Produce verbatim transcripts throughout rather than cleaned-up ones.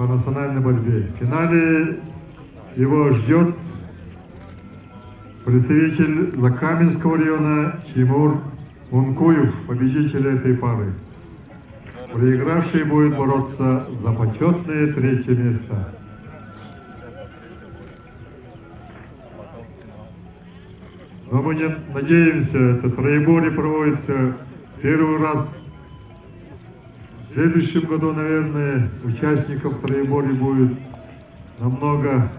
по национальной борьбе. В финале его ждёт представитель Закаменского района Тимур Мункуев, победитель этой пары. Проигравший будет бороться за почётное третье место. Но мы не надеемся, это троеборье проводится первый раз. В следующем году, наверное, участников троеборья будет намного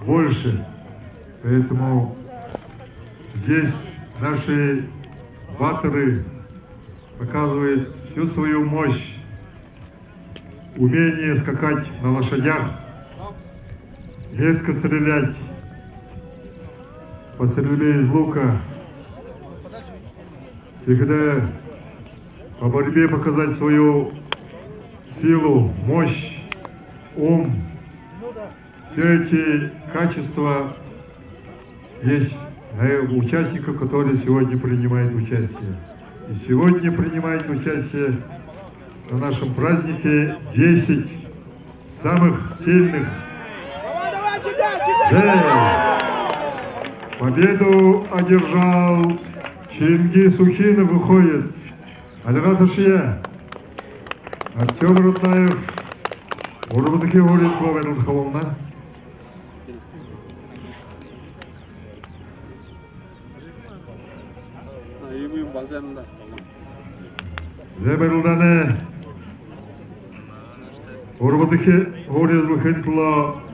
больше. Поэтому здесь наши баттеры показывают всю свою мощь, умение скакать на лошадях, метко стрелять по стрельбе из лука, всегда по борьбе показать свою силу, мощь, ум. Все эти качества есть на участниках, которые сегодня принимают участие. И сегодня принимают участие на нашем празднике десять самых сильных. Да. Победу одержал Чингис Ухинов, выходит. Альга ташая. Артём Раднаев. Гурбадахи һуури түлөө барилдахална. Зай, барилдаанай гурбадахи һуури эзэлхын түлөө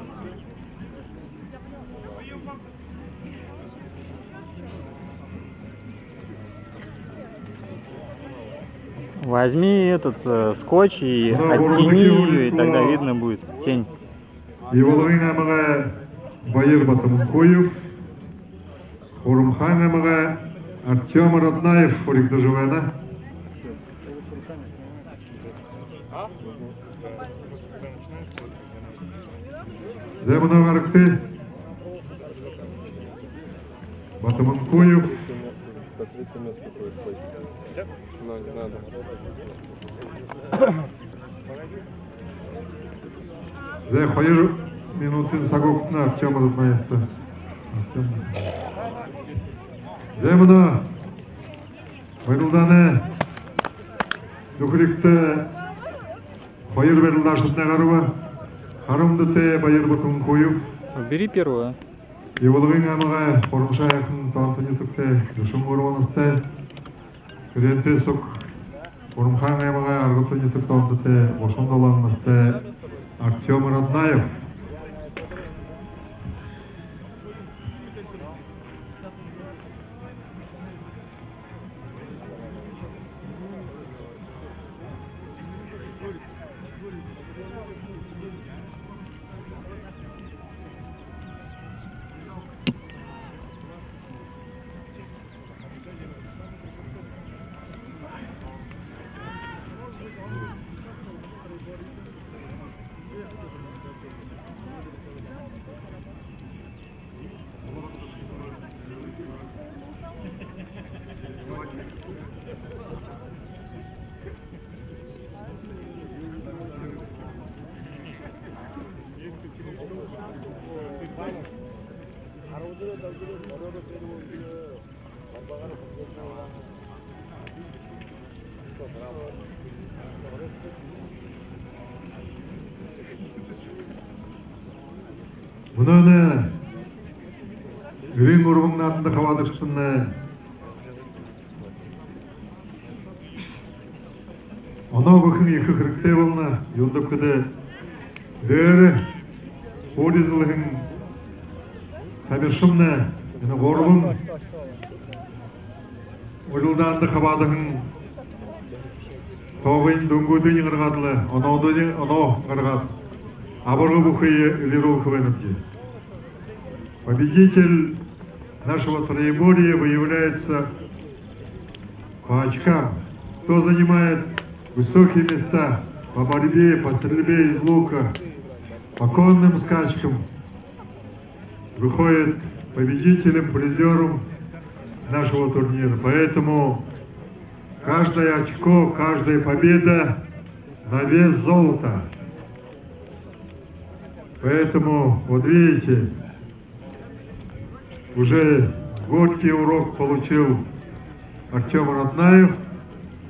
Возьми этот, э, скотч и оттяни её, и тогда видно будет тень. Ивалгын аймагай Баир Батомункуев, Хурамхаан аймагай Артём Раднаев һуригдажа байна. Зай, мүнөө гарагты. Батомункуев. Зай, хоёр минутын саг үгтэнэ Артём Раднаевта. Артём. Зай, мүнөө барилдаанай дүхэригтэ хоёр барилдаашаднай гараба. Харамдата Баир Батомункуев. Бери первого. Ивалгын аймагай Хурамшаа һайхан тоонто нютагтай, гушан гурбан настай. Тэрэнтэй суг Хурамхаан аймагай Аргата нютаг тоонтотой, гушан долоон настай Артём Раднаев. Мүнөөнэй эрын гурбан нааданда хабаадагшадтнай оноо бүхэн ехэ хэрэгтэй болоно. Юундэб гэхэдэ, дээрэ һуури эзэлһэн тамиршамнай энэ гурбан урилдаанда хабаадаһан тоогой дүнгүүдынь гаргаад лэ, оноодынь оноо гаргаад, абарга бүхые элирүүлхэ байнабди. Победитель нашего троеборья выявляется по очкам. Кто занимает высокие места по борьбе, по стрельбе из лука, по конным скачкам, выходит победителем, призёром нашего турнира. Поэтому каждое очко, каждая победа на вес золота. Поэтому, вот видите, уже горький урок получил Артём Раднаев,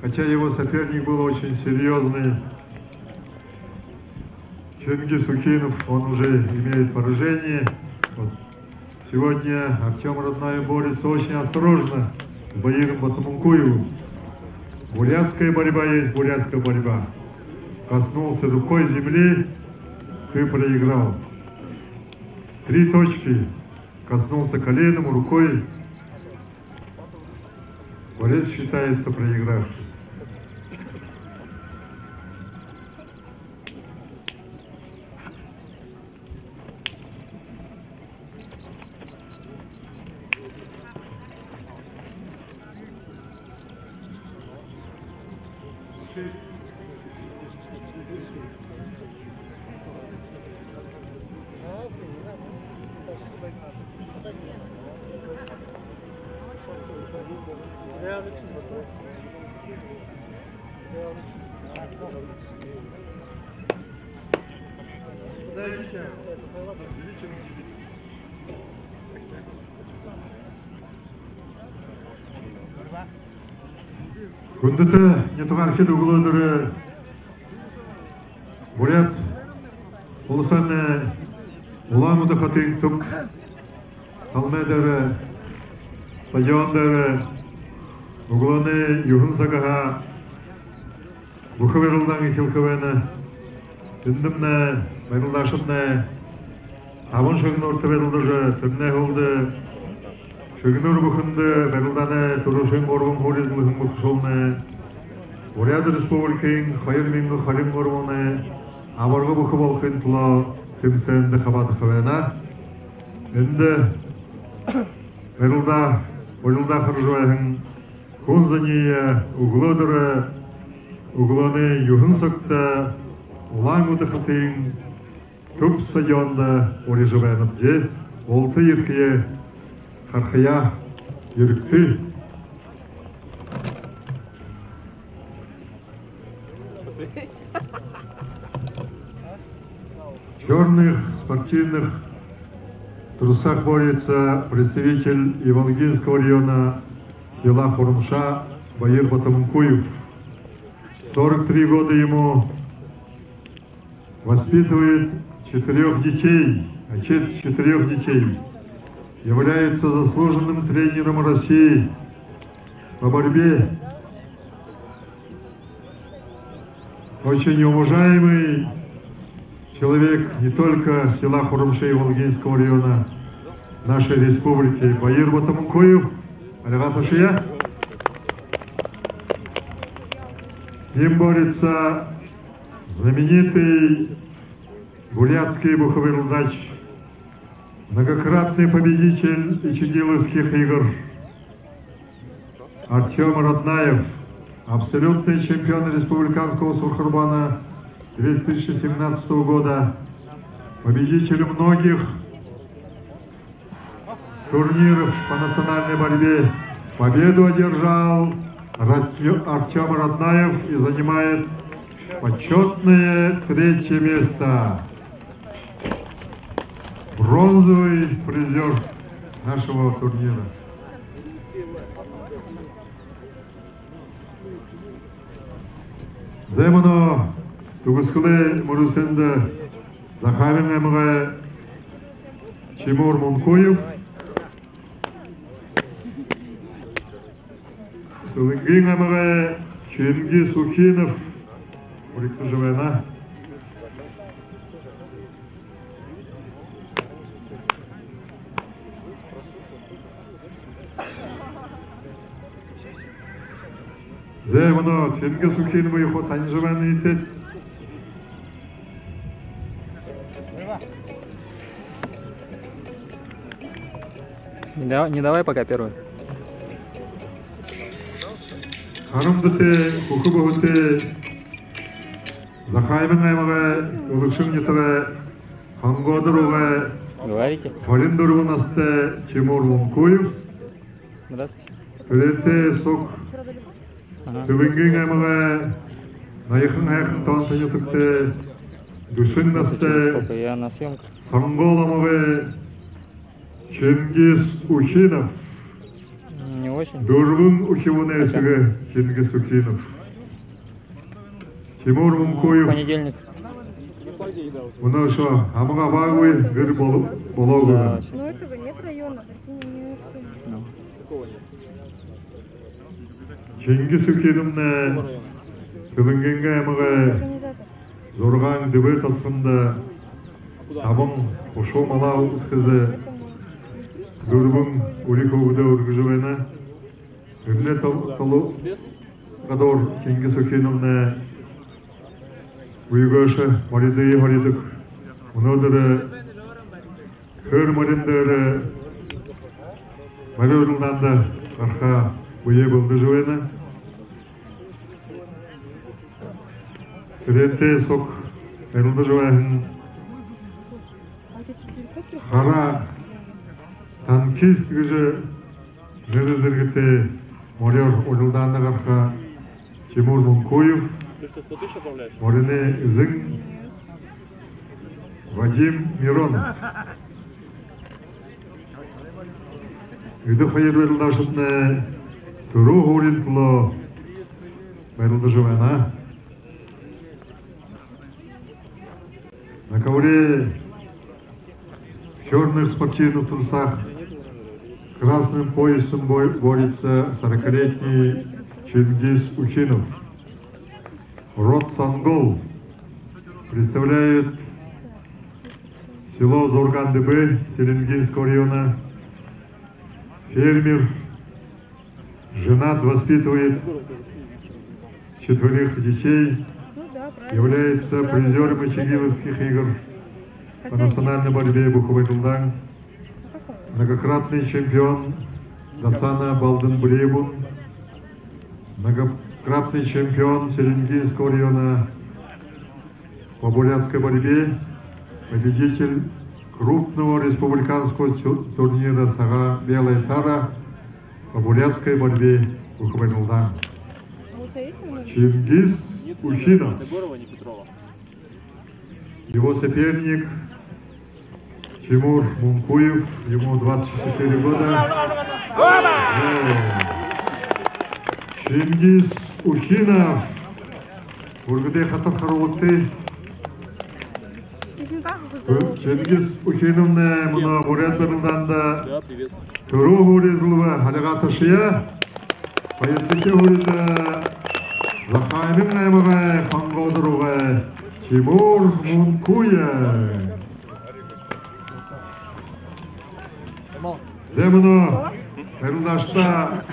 хотя его соперник был очень серьёзный. Чингис Укинов, он уже имеет поражение. Вот. Сегодня Артём Раднаев борется очень осторожно с Баиром Батомункуевым. Бурятская борьба есть бурятская борьба. Коснулся рукой земли, ты проиграл. Три точки. Коснулся коленом, рукой. Борец считается проигравшим. Хүндэтэ нютагаархид, үглөөдэр Буряад уласай Улаан-Үдэ хотын түб талмай дээрэ, стадион дээрэ үглөөнэй юһэн сагһаа бүхэ барилдаан эхилхэ байна. Эндэмнай барилдаашаднай табан шэгнүүртэ барилдажа, тэрэнэй һүүлдэ шэгнүүр бүхэндэ барилдаанай түрүүшын гурбан һуури эзэлһэн бэрхшээлнай Буряад Республикын хоёр мянга хорин гурбан оной абарга бүхэ болохын түлөө тэмсээндэ хабаадаха байна. Эндэ барилдаа, барилдаа хаража байһан хүн зониие үглөөдэр үглөөнэй юһэн сагта Улаан-Үдэ хотын түб стадиондо урижа байнабди. Булта ерэхые харахаяа ерэгты. В чёрных спортивных трусах борется представитель Иволгинского района села Хурамша Баир Батомункуев. Сорок три года ему. Воспитывает четырёх детей, отец четырёх детей. Является заслуженным тренером России по борьбе. Очень уважаемый человек не только села Хурамша Иволгинского района нашей республики, Баир Батомункуев, Алига ташая. С ним борется знаменитый бурятский бухабарилдач, многократный победитель Ичигиловских игр Артём Раднаев, абсолютный чемпион республиканского сухарбана две тысячи семнадцатого года, победитель многих турниров по национальной борьбе. Победу одержал Артё-, Артём Раднаев и занимает почётное третье место. Бронзовый призёр нашего турнира. Зай, мүнөө түгэсхэлэй мүрысөөндэ Захааминай аймагай Тимур Мункуев, Сэлэнгын аймагай Чингис Укинов уригдажа байна. Зай, мүнөө Чингис Укиновые хуу танижа байна, иигээд. Не да-, не давай пока первый. Харамдатай, хүхэ бүһэтэй, Захааминай аймагай Үлэгшэн нютагай Хонгоодо нютагай хорин дүрбэн наһатай Тимур Мункуев. Здравствуйте. Тэрэнтэй суг Сэлэнгын аймагай Наяхан һайхан тоонто нютагтай Дүшэн наһатай Сонгол аймагай Чингис Ухинов. Дүрбэн үхибүүнэй эсэгэ Чингис Ухинов. Тимур Мункуев. Мүнөө шоо аймаг абаагүй, гэр болоо, болоогүй. Чингис Ухиновнай Сэлэнгын аймагай зургаан Дэбээ тосхондо табан хушуу малаа үдхэжэ, дүрбэн үри хүүгэдээ үргэжэ байна. Энээнэй тол-, толу гадуур Чингис Ухиновнай үеыгөөшье моридые хоридог. Мүнөөдэр хэр морин дээрэ мори урилдаанда гарахаа бэеэ бэлдэжэ байна. Тэрээнтэй суг арилдажа байһан хара танкист гэжэ нэрэ зэргэтэй морёор урилдаанда гараха Тимур Мункуев, мориной эзэн Вадим Миронов. Эдэ хоёр барилдаашаднай түрүү һууриин түлөө барилдажа байна. На ковре в чёрных спортивных трусах красным поясом бо-, борется сорокалетний Чингис Ухинов. Род Сонгол представляет село Зургаан-Дэбэй Селенгинского района. Фермер, женат, воспитывает четверых детей, является призёром Ичигиловских игр по национальной борьбе бухабайдалдан, многократный чемпион Дасана Балдан Брэйбун, многократный чемпион Селенгинского района по бурятской борьбе, победитель крупного республиканского тю-, турнира «Сагаан Белая Тара» по бурятской борьбе бухабайдалдан. Чингис Ухинов. Его соперник Тимур Мункуев, ему двадцать четыре года. Э, Чингис Ухинов. Үргэдэй хатар харуулагты. Чингис Ухиновнай мүнөө буряад барилдаанда түрүү һуури эзэлбэ, халигааташье. Хоёрдохи һуурида Захаамин аймагай Хонгоодо ороогүй Тимур Мункуев. Зэ, мүнөө барилдаашадаа